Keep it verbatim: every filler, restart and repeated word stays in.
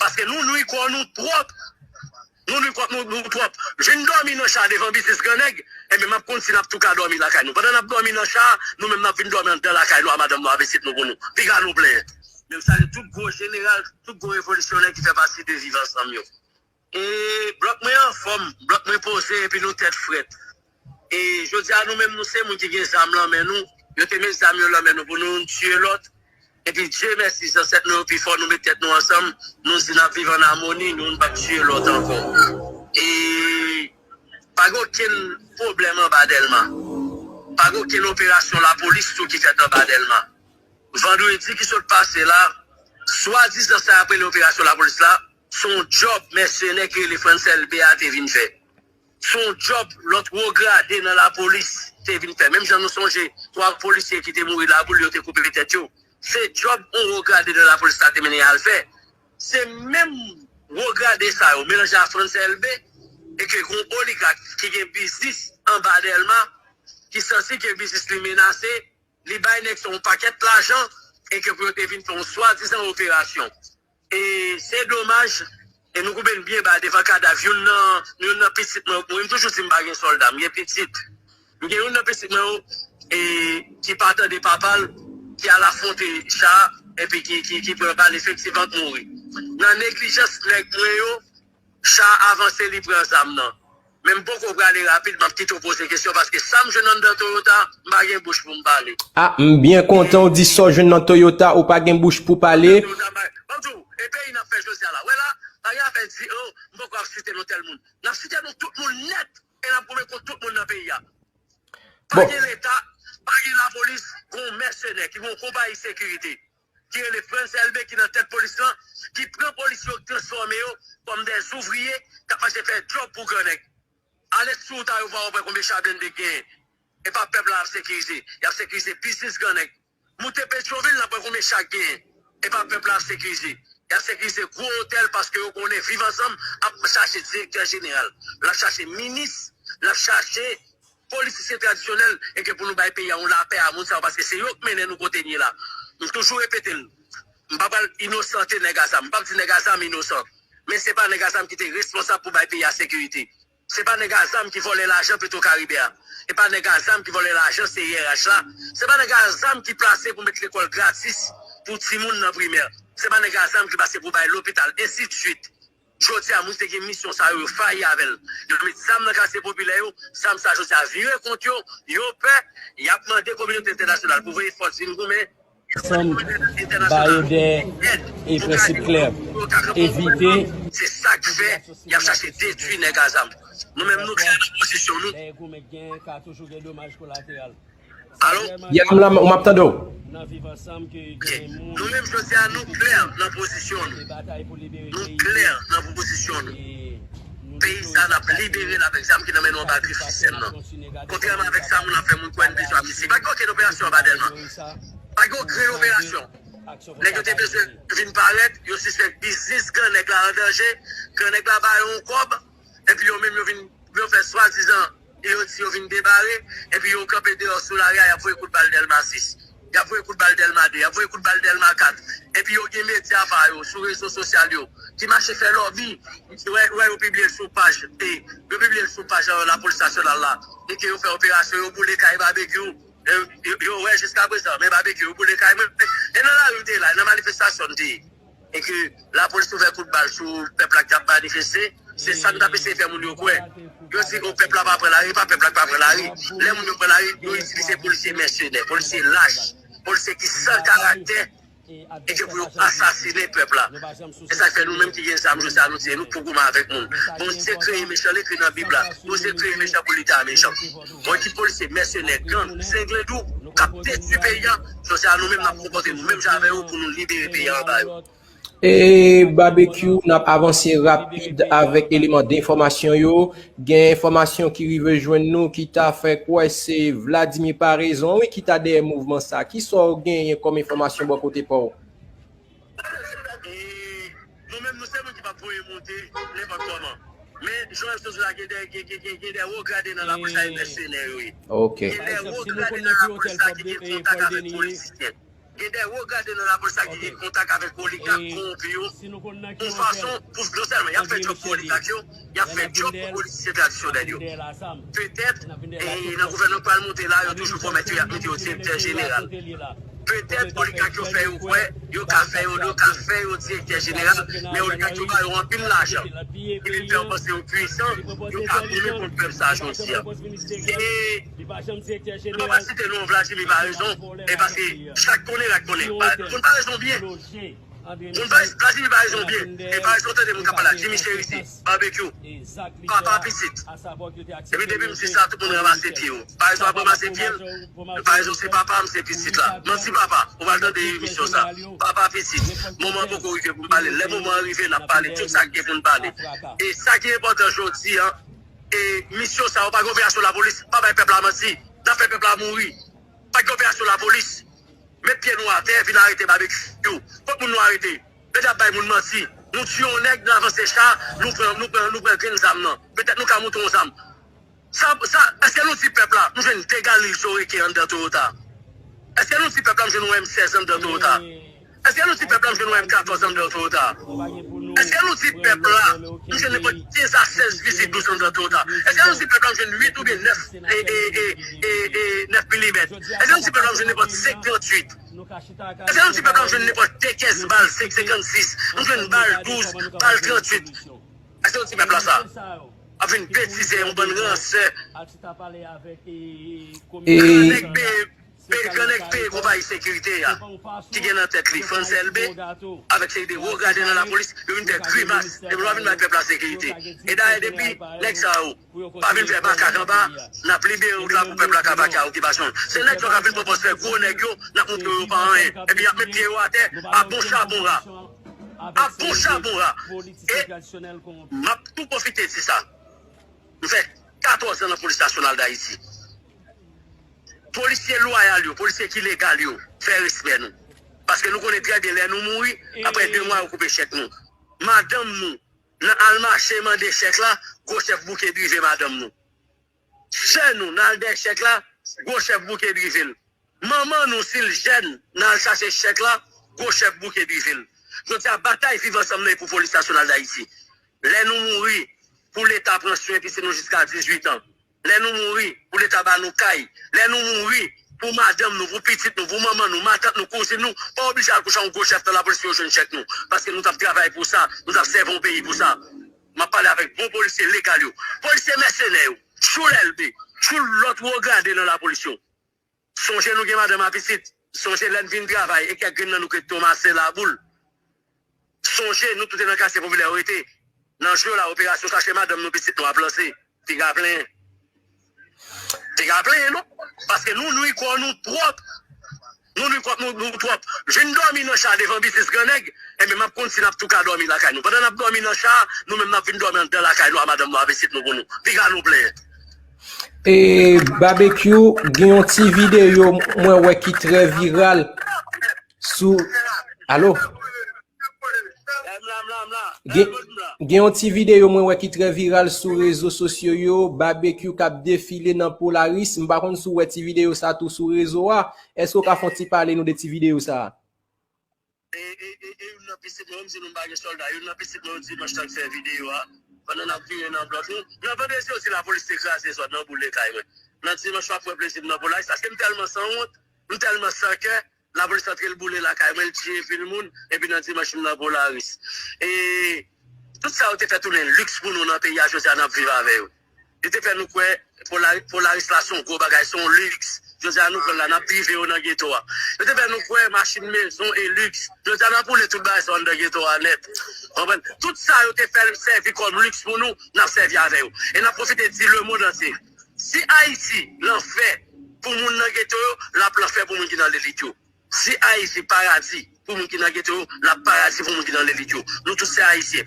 Paske nou nwi kò nou twòp. Nou nwi kò nou, nou twòp. Vin dòmi nan cha devan biznis gran nèg, enben m ap konn si n ap tou ka dòmi lakay nou. Pandan n ap dòmi nan cha, nou menm n ap vin dòmi anndan lakay nou a madanm nou a pitit nou pou nou. Piga nou plenyen. Men m salye tout gwo jeneral, tout gwo revolisyonè ki fè pati de Viv Ansanm yo. E blòk mwen anfòm, blòk mwen poze epi nou tèt frèt. E jodi a nou menm nou se moun ki gen zam lan men nou. Yo te met zam yo lan men nou pou nou youn tiye lòt. Epi Dye mèsi, zansèt nou yo pi fò, nou met tèt nou ansanm, nou di n ap viv ann amoni, nou youn p ap tiye lòt ankò. E pa gen okenn pwoblèm anba Dèlma. Pa gen okenn operasyon lapolis tou ki fèt anba Dèlma. Vandredi ki sot pase la, swadizan sa y ap rele operasyon lapolis la, se yon djòb mèsenè ki rele Frantz Elbé a te vin fè. Se yon djòb lòt wo grade nan lapolis te vin fè. Menm jan nou sonje twa polisye ki te mouri la boule, yo te koupe tèt yo. Se djòb yon wo grade nan lapolis la te mennen y al fè. Se menm wo grade sa yo melanje a Frantz Elbé e ke gen yon oligak ki gen biznis anba Dèlma, ki santi ke biznis li menase, li bay nèg sa yon pakèt lajan e ke pou yo te vin fè yon swadizan operasyon. E se domaj, e nou koupe n byen ba devan kadav youn nan, youn nan pitit mwen yo k mouri. M toujou di m pa gen sòlda, m gen pitit. M gen youn nan pitit mwen yo e, ki pa tande papa l, ki al afwonte cha, epi ki, ki, ki pran bal efektivman k mouri. Nan neglijans nèg mwen yo, cha avanse li pran zam nan. Men m poko prale rapid, m ap kite w poze kesyon, paske sa m jwenn anndan Toyota, m pa gen bouch pou m pale. A, m byen kontan w di sa w jwenn nan Toyota, ou pa gen bouch pou pale. Toyota, m pa, ban m di w, e peyi n ap fè jodi a la. Wè la, pa gen afè di, o, m poko ap site non tèl moun. N ap site non tout moun nèt, e n ap goumen kont tout moun nan peyi a. Pa gen Leta, pa gen lapolis, gen yon mèsenè ki gen yon konpayi sekirite ki rele Frantz Elbé ki nan tèt polis lan, ki pran polisye yo, ki transfòme yo kòm dè zouvriye k ap mache fè djòb pou gran nèg. Ale sou wout a yo, pa w wè konbyen cha blende k genyen. E pa pèp la y ap sekirize. Y ap sekirize biznis gran nèg. Moute Petyonvil, n ap wè konbyen cha k genyen. E pa pèp la y ap sekirize. Y ap sekirize gwo otèl paske yo konnen Viv Ansanm ap chache direktè jeneral. L ap chache minis, l ap chache politisyen tradisyonèl e ke pou nou bay peyi a yon lapè a moun sa yo, paske se yo k mennen nou kote n ye la. M toujou repete l. M pa pral inosante nèg a zam. M p ap di nèg a zam inosan. Men se pa nèg a zam ki te responsab pou bay peyi a sekirite. Se pa nèg a zam ki vòlè lajan Petro Caribe a. Se pa nèg a zam ki vòlè lajan C I R H la. Se pa nèg a zam ki plase pou met lekòl gratis pou timoun nan primè. Se pa nèg a zam ki plase pou bay lopital, ensidswit. Jodi a, moun ki te gen misyon sa yo, yo fayi avè l. Yo met zam nan katye popilè yo, zam sa jodi a vire kont yo, yo pè, y ap mande kominote entènasyonal pou voye fòs vin goumen. Ansanm, ba yo de e prensip klè, evite. Se sa k fè y ap chache detwi nèg a zam. Nou menm, nou klè nan pozisyon nou. Alo? Ya, m la, m ap tande w. Ok. Nou menm, jodi a, nou klè nan pozisyon nou. Nou klè nan pozisyon nou. Peyi sa, n ap libere l avèk zam ki nan men nou anba gri sistèm nan. Kontrèman avèk sa, moun ap fè moun kwè n bezwen ap isi. Pa gen okenn operasyon anba Dèlma. Pa gen okenn operasyon. Nèg yo te bezwen vin parèt, yo sispèk biznis gran nèg la an danje, gran nèg la ba yo yon kòb, epi yo menm yo vin, yo fè swadizan, yo di yo vin debare, epi yo kanpe deyò sou lari a, y ap voye kout bal Dèlma sis. Y ap voye kout bal Dèlma de, y ap voye kout bal Dèlma kat. Epi yo gen medya pa yo sou rezo sosyal yo ki mache fè lòbi. Wè, wè yo pibliye l sou paj, e, yo pibliye l sou paj, e, lapolis nasyonal la. E ke yo fè operasyon, yo boule kay Babekyou. E, yo, yo wè jiska prezan, men Babekyou, yo boule kay mwen. E nan lari m te ye la, nan manifestasyon m te ye. E ke lapolis ouvè kout bal sou pèp la k t ap manifeste, se sa n t ap eseye fè moun yo kwè. Yo di, o, pèp la pa pran lari, e pa pèp la k pa pran lari. Lè moun yo pran lari, yo itilize polisye mèsenè, polisye lach, polisye ki san karaktè, e ke pou yo asasinen pèp la. Se sa k fè nou menm ki gen zam jodi a, nou di nou pou goumen avèk moun. Bondye kreye mechan, l ekri nan Bib la. Bondye kreye mechan pou li ta mechan. Yon ekip polisye mèsenè, gang, senglendou, k ap detwi peyi a, jodi a nou menm n ap konpòte nou menm jan avè yo pou nou libere peyi a anba yo. E Babekyou, n ap avanse rapid avèk eleman de enfòmasyon yo. Gen enfòmasyon ki rive jwenn nou ki ta fè kwè se Vladimir Paraison, wi, ki ta dèyè mouvman sa. Kisa w genyen kòm enfòmasyon bò kote pa w? E nou menm, nou se moun ki p ap voye monte nenpòt kòman. Men, Joel Sozula gen de, gen, gen, gen, gen de wo grade nan lapolis la, e mèsenè yo ye. Ok. Gen de wo grade nan lapolis la ki gen kontak avèk politisyen. Gen de wo gade nan lapolis la ki gen kontak avèk oligak kowonpi yo. Yon fason pou non sèlman y ap fè djòb pou oligak yo, y ap fè djòb pou polisye tradisyonèl yo. Petèt, e nan gouvènman k pral monte la, yo toujou pwomèt yo y ap mete yo direktè jeneral. Petèt, oligak yo fè yo kwè, yo ka fè yo, yo ka fè yo direktè jeneral, men oligak yo ba yo anpil lajan. Ki vin fè yo panse yo pwisan, yo ka goumen kont pèp sa jodi a. E nou pa site non Vladimir Paraison, e paske chak konnen, rak konnen. Moun Paraison byen. Moun Vladimir Paraison byen. E Paraison tande moun k ap pale la, Jimmy Cherizier, Barbecue, papa pitit. Epi depi m di sa, tout moun ranmase pye yo. Paraison ap ranmase pye l. Paraison se papa m, se pitit la. Manti papa, ou pral tande emisyon sa. Papa pitit, moman an poko rive pou m pale. Lè moman an rive, n ap pale tout sa k gen pou n pale. E sa ki enpòtan jodi a, e misyon sa yo, pa gen operasyon lapolis, pa bay pèp la manti. N ap fè pèp la mouri. Pa gen operasyon lapolis. Met pye nou atè, vin arete Babekyou. Kot moun nou arete? Yo t ap bay moun manti. Nou tiye yon nèg, nou avanse cha, nou pran, nou pran, nou pran grenn zam nan. Petèt nou ka moute yon zam. Sa, sa, èske nou di pèp la, nou jwenn de galil Joreke anndan Toyota? Èske nou di pèp la, nou jwenn yon M sèz anndan Toyota? Èske nou di pèp la, nou jwenn yon M katòz anndan Toyota? Èske nou di pèp la, nou jwenn nenpòt kenz a sèz fizi douz anndan Toyota? Èske nou di pèp la, nou jwenn uit oubyen nèf, e, e, e, e, e, nèf milimèt? Èske nou di pèp la, nou jwenn nenpòt senk tranntuit? Èske nou di pèp la, nou jwenn nenpòt de kès bal senk senkannsis? Nou jwenn bal douz, bal tranntuit. Èske nou di pèp la sa? Ap vin betize, yon bann ransè. Gran nèg peye, peye, gran nèg peye konpayi sekirite a, ki gen nan tèt li Frantz Elbé, avèk seri de wo gade nan lapolis, yo vin fè grimas, epi yo pa vin bay pèp la sekirite. E dayè, depi nèg sa yo pa vin fè makak anba, n ap libere wout la pou pèp la ka vake a okipasyon l. Se nèg yo k ap vin pwopòz fè gwo nèg yo, n ap montre yo pa anyen. Epi y ap met pye yo atè, a bon chabon ra. A bon chabon ra. E m ap tou pwofite di sa. M fè katòz an nan Polis Nasyonal d Ayiti. Polisye lwayal yo, polisye ki legal yo, fè respè nou. Paske nou konnen trè byen lè nou mouri, apre de mwa yo koupe chèk nou. Madanm nou, nan al mache mande chèk la, gwo chèf bouke drive madanm nou. Sè nou, nan al dèyè chèk la, gwo chèf bouke drive l. Manman nou, si l jèn, nan al chache chèk la, gwo chèf bouke drive l. Jodi a, batay Viv Ansanm nan e pou Polis Nasyonal d Ayiti. Lè nou mouri, pou Leta pran swen pitit nou jiska dizuit an. Lè nou mouri, pou Leta ba nou kay. Lè nou mouri, pou madanm nou, pou pitit nou, pou manman nou, matant nou, kouzin nou, pa oblije al kouche a yon gwo chèf nan lapolis pou yo jwenn chèk nou. Paske nou t ap travay pou sa, nou t ap sèvi yon peyi pou sa. M ap pale avèk bon polisye legal yo. Polisye mèsenè yo, tchoul Elbé, tchoul lòt wo grade nan lapolis yo. Sonje nou gen madanm a pitit. Sonje lè n vin travay e kèk grenn nan nou k ret tonbe a se laboul. Sonje nou tout te nan katye popilè yo rete. Nan jou la, operasyon chache madanm nou, pitit nou ap lanse. Piga plenyen. Piga plenyen non. Paske nou nwi kò nou twòp. Nou nwi kò nou, nou twòp. Vin dòmi nan cha devan biznis gran nèg, enben m ap konn si n ap tou ka dòmi lakay nou. Pandan n ap dòmi nan cha, nou menm n ap vin dòmi anndan lakay nou a madanm nou a pitit nou pou nou. Piga nou plenyen. E Babekyou, gen yon ti videyo mwen wè ki trè viral sou, alo? Gen, gen yon ti videyo mwen wè ki trè viral sou rezo sosyo yo, Babekyou k ap defile nan Polaris. M pa konn si w wè ti videyo sa tou sou rezo a. Èske w ka fè yon ti pale nou de ti videyo sa? E, e, e, e youn nan pitit mwen, yo m di nou m pa gen sòlda, youn nan pitit mwen yo dimanch lan k fè videyo a, pandan n ap vire nan blòk nou, nan vandredi yo di lapolis te kraze zòn nan, boule kay mwen. Nan dimanch w ap wè plezi m nan Polaris, paske m tèlman sanwont, m tèlman san kè, lapolis antre l boule lakay mwen, l tiye pil moun, epi nan dimanch m nan Polaris. E tout sa yo te fè tounen liks pou nou nan peyi a, jodi a n ap viv avè yo. Yo te fè nou kwè Polaris la se yon gwo bagay, se yon liks. Jodi a nou pran l la, n ap drive yo nan geto a. Yo te fè nou kwè machin mezon e liks. Jodi a n ap boule tout bagay sa yo anndan geto a nèt. Konprann? Tout sa yo te fè sèvi kòm liks pou nou, n ap sèvi avè yo. E n ap pwofite di lemonn antye, si Ayiti lanfè pou moun nan geto yo, l ap lanfè pou moun ki nan lelit yo. Si Ayiti paradi pou moun ki nan geto yo, l ap paradi pou moun ki nan lelit yo. Nou tout se Ayisyen.